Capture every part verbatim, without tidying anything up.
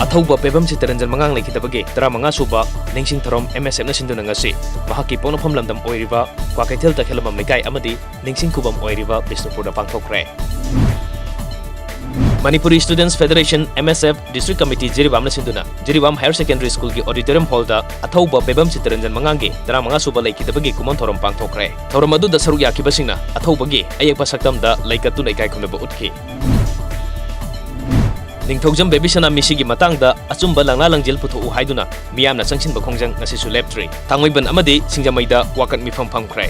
ꯑꯊꯧꯕ ꯄꯦꯕꯝ ꯆꯤꯠꯇꯔꯟꯖꯟ ꯃꯉꯥꯡ ꯂꯩꯈꯤꯗꯕꯒꯤ ꯇꯔꯥꯃꯉꯥ ꯁꯨꯕ ꯅꯤꯡꯁꯤꯡ ꯊꯧꯔꯝ M S F ꯅ ꯁꯤꯟꯗꯨꯅ ꯉꯁꯤ ꯃꯍꯥꯛꯀꯤ ꯄꯣꯛꯅꯐꯝ ꯂꯝꯗꯝ ꯑꯣꯏꯔꯤꯕ ꯀ꯭ꯋꯥꯀꯩꯊꯦꯜ ꯇꯈꯦꯂꯝꯕꯝ ꯂꯩꯀꯥꯏ ꯑꯃꯗꯤ ꯅꯤꯡꯁꯤꯡ ꯈꯨꯕꯝ ꯑꯣꯏꯔꯤꯕ ꯕꯤꯁꯅꯨꯄꯨꯔꯗ ꯄꯥꯡꯊꯣꯛꯈ꯭ꯔꯦ꯫ Manipuri Students Federation, M S F, District Committee ꯖꯤꯔꯤꯕꯥꯝꯅ ꯁꯤꯟꯗꯨꯅ ꯖꯤꯔꯤꯕꯥꯝ Higher Secondary School ꯒꯤ auditorium hall ꯗ ꯑꯊꯧꯕ ꯄꯦꯕꯝ ꯆꯤꯠꯇꯔꯟꯖꯟ ꯃꯉꯥꯡꯒꯤ ꯇꯔꯥꯃꯉꯥ ꯁꯨꯕ ꯂꯩꯈꯤꯗꯕꯒꯤ ꯀꯨꯃꯣꯟ ꯊꯧꯔꯝ ꯄꯥꯡꯊꯣꯛꯈ꯭ꯔꯦ꯫ ꯊꯧꯔꯝ ꯑꯗꯨꯗ ꯁꯔꯨꯛ ꯌꯥꯈꯤꯕꯁꯤꯡꯅ ꯑꯊꯧꯕꯒꯤ ꯑꯌꯦꯛꯄ ꯁꯛꯇꯝꯗ ꯂꯩꯀꯠꯇꯨꯅ ꯏꯀꯥꯏ ꯈꯨꯝꯅꯕ ꯎꯠꯈꯤ꯫ ꯅꯤꯡꯊꯧꯖꯝ ꯕꯦꯕꯤꯁꯅꯥ ꯃꯤꯁꯤꯒꯤ ꯃꯇꯥꯡꯗ ꯑꯆꯨꯝꯕ ꯂꯪꯂꯥ ꯂꯪꯖꯦꯜ ꯄꯨꯊꯣꯛꯎ ꯍꯥꯏꯗꯨꯅ ꯃꯤꯌꯥꯝꯅ ꯆꯪꯁꯤꯟꯕ ꯈꯣꯡꯖꯪ ꯉꯁꯤꯁꯨ ꯂꯦꯞꯇ꯭ꯔꯤ꯫ ꯊꯥꯡꯃꯩꯕꯟ ꯑꯃꯗꯤ ꯁꯤꯡꯖꯃꯩꯗ ꯋꯥꯀꯠ ꯃꯤꯐꯝ ꯐꯝꯈ꯭ꯔꯦ꯫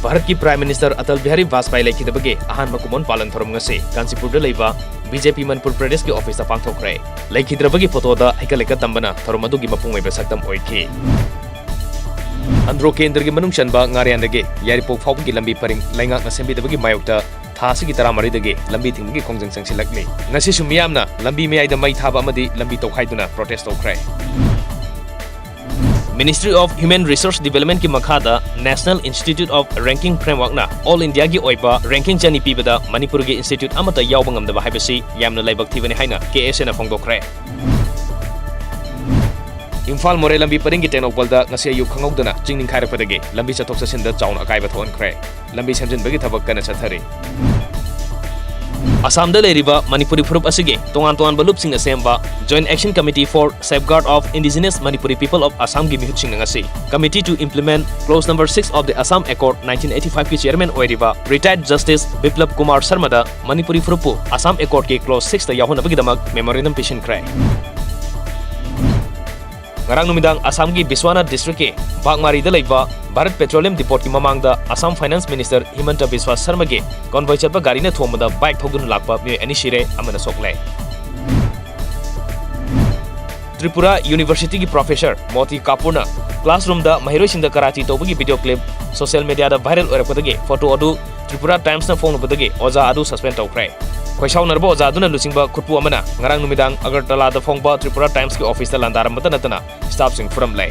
ꯚꯥꯔꯠꯀꯤ Prime Minister ꯑꯇꯜ ꯕꯤꯍꯥꯔꯤ ꯚꯥꯖꯄꯥꯏ ꯂꯩꯈꯤꯗꯕꯒꯤ ꯑꯍꯥꯟꯕ ꯀꯨꯃꯣꯟ ꯄꯥꯂꯟ ꯊꯧꯔꯝ ꯉꯁꯤ ꯀꯥꯟꯆꯤꯄꯨꯔꯗ ꯂꯩꯕ B J P ꯃꯅꯤꯄꯨꯔ ꯄ꯭ꯔꯗꯦꯁꯀꯤ ꯑꯣꯐꯤꯁꯇ ꯄꯥꯡꯊꯣꯛꯈ꯭ꯔꯦ꯫ ꯂꯩꯈꯤꯗ꯭ꯔꯕꯒꯤ ꯐꯣꯇꯣꯗ ꯍꯩꯀꯠ ꯂꯩꯀꯠ ꯇꯝꯕꯅ ꯊꯧꯔꯝ ꯑꯗꯨꯒꯤ ꯃꯄꯨꯡ ꯑꯣꯏꯕ ꯁꯛꯇꯝ ꯑꯣꯏꯈꯤ꯫ ꯑꯟꯗ꯭ꯔꯣ ꯀꯦꯟꯗ꯭ꯔꯒꯤ ꯃꯅꯨꯡ ꯆꯟꯕ ꯉꯥꯔꯤꯌꯥꯟꯗꯒꯤ ꯌꯥꯏꯔꯤꯄꯣꯛ ꯐꯥꯎꯕꯒꯤ ꯂꯝꯕꯤ ꯄꯔꯤꯡ ꯂꯩꯉꯥꯛꯅ ꯁꯦꯝꯕꯤꯗꯕꯒꯤ ꯃꯥꯌꯣꯛꯇ ꯊꯥ ꯑꯁꯤꯒꯤ ꯇꯔꯥꯃꯔꯤꯗꯒꯤ ꯂꯝꯕꯤ ꯊꯤꯡꯕꯒꯤ ꯈꯣꯡꯖꯪ ꯆꯪꯁꯤꯜꯂꯛꯂꯤ꯫ ꯉꯁꯤꯁꯨ ꯃꯤꯌꯥꯝꯅ ꯂꯝꯕꯤ ꯃꯌꯥꯏꯗ ꯃꯩ ꯊꯥꯕ ꯑꯃꯗꯤ ꯂꯝꯕꯤ ꯇꯧꯈꯥꯏꯗꯨꯅ protest ꯇꯧꯈ꯭ꯔꯦ꯫ Ministry of Human Resource Development ꯀꯤ ꯃꯈꯥꯗ National Institute of Ranking Framework ꯅ All India ꯒꯤ ꯑꯣꯏꯕ ranking ꯆꯅꯤ ꯄꯤꯕꯗ ꯃꯅꯤꯄꯨꯔꯒꯤ institute ꯑꯃꯠꯇ ꯌꯥꯎꯕ ꯉꯝꯗꯕ ꯍꯥꯏꯕꯁꯤ ꯌꯥꯝꯅ ꯂꯥꯏꯕꯛ ꯊꯤꯕꯅꯤ ꯍꯥꯏꯅ K S A ꯅ ꯐꯣꯡꯗꯣꯛꯈ꯭ꯔꯦ꯫ ꯏꯝꯐꯥꯜ ꯃꯣꯔꯦ ꯂꯝꯕꯤ ꯄꯔꯤꯡꯒꯤ ꯇꯦꯡꯅꯧꯄꯜꯗ ꯉꯁꯤ ꯑꯌꯨꯛ ꯈꯪꯍꯧꯗꯅ ꯆꯤꯡ ꯅꯤꯡꯈꯥꯏꯔꯛꯄꯗꯒꯤ ꯂꯝꯕꯤ ꯆꯠꯊꯣꯛ ꯆꯠꯁꯤꯟꯗ ꯆꯥꯎꯅ ꯑꯀꯥꯏꯕ ꯊꯣꯛꯍꯟꯈ꯭ꯔꯦ꯫ ꯂꯝꯕꯤ ꯁꯦꯝꯖꯤꯟꯕꯒꯤ ꯊꯕꯛ ꯀꯟꯅ ꯆꯠꯊꯔꯤ꯫ ꯑꯁꯥꯝꯗ ꯂꯩꯔꯤꯕ ꯃꯅꯤꯄꯨꯔꯤ ꯐꯨꯔꯨꯞ ꯑꯁꯤꯒꯤ ꯇꯣꯉꯥꯟ ꯇꯣꯉꯥꯟꯕ ꯂꯨꯞꯁꯤꯡꯅ ꯁꯦꯝꯕ Joint Action Committee for Safeguard of Indigenous Manipuri People of Assam ꯒꯤ ꯃꯤꯍꯨꯠꯁꯤꯡꯅ ꯉꯁꯤ Committee to Implement Clause Number six of the Assam Accord nineteen eighty-five ꯀꯤ chairman ꯑꯣꯏꯔꯤꯕ retired Justice ꯕꯤꯄ꯭ꯂꯕ Kumar ꯁꯔꯃꯗ Manipuri ꯐꯨꯔꯨꯞꯄꯨ Assam Accord ꯀꯤ clause six ꯇ ꯌꯥꯎꯍꯟꯅꯕꯒꯤꯗꯃꯛ memorandum ꯄꯤꯁꯤꯟꯈ꯭ꯔꯦ꯫ ꯉꯔꯥꯡ ꯅꯨꯃꯤꯗꯥꯡ ꯑꯁꯥꯝꯒꯤ Vishwanath district ꯀꯤ ꯕꯥꯒꯃꯥꯔꯤꯗ ꯂꯩꯕ Bharat Petroleum Depot ꯀꯤ ꯃꯃꯥꯡꯗ ꯑꯁꯥꯝ Finance Minister ꯍꯤꯃꯟꯇ ꯕꯤꯁ꯭ꯋꯥ ꯁꯔꯃꯒꯤ convoy ꯆꯠꯄ ꯒꯥꯔꯤꯅ ꯊꯣꯝꯕꯗ bike ꯊꯧꯗꯨꯅ ꯂꯥꯛꯄ ꯃꯤꯑꯣꯏ ꯑꯅꯤ ꯁꯤꯔꯦ, ꯑꯃꯅ ꯁꯣꯛꯂꯦ꯫ ꯇ꯭ꯔꯤꯄꯨꯔꯥ University ꯒꯤ professor ꯃꯣꯇꯤ ꯀꯥꯄꯨꯔꯅ classroom ꯗ ꯃꯍꯩꯔꯣꯏꯁꯤꯡꯗ karate ꯇꯧꯕꯒꯤ video clip social media ꯗ viral ꯑꯣꯏꯔꯛꯄꯗꯒꯤ photo ꯑꯗꯨ Tripura Times ꯅ ꯐꯣꯡꯂꯨꯕꯗꯒꯤ ꯑꯣꯖꯥ ꯑꯗꯨ suspend ꯇꯧꯈ꯭ꯔꯦ꯫ ꯈꯣꯏꯁꯥꯎꯅꯔꯕ ꯑꯣꯖꯥ ꯑꯗꯨꯅ ꯂꯨꯆꯤꯡꯕ ꯈꯨꯠꯄꯨ ꯑꯃꯅ ꯉꯔꯥꯡ ꯅꯨꯃꯤꯗꯥꯡ ꯑꯒꯔꯇꯂꯥꯗ ꯐꯣꯡꯕ Tripura Times ꯀꯤ office ꯇ ꯂꯥꯟꯗꯥꯔꯝꯕꯇ ꯅꯠꯇꯅ staff ꯁꯤꯡ ꯐꯨꯔꯝꯂꯦ꯫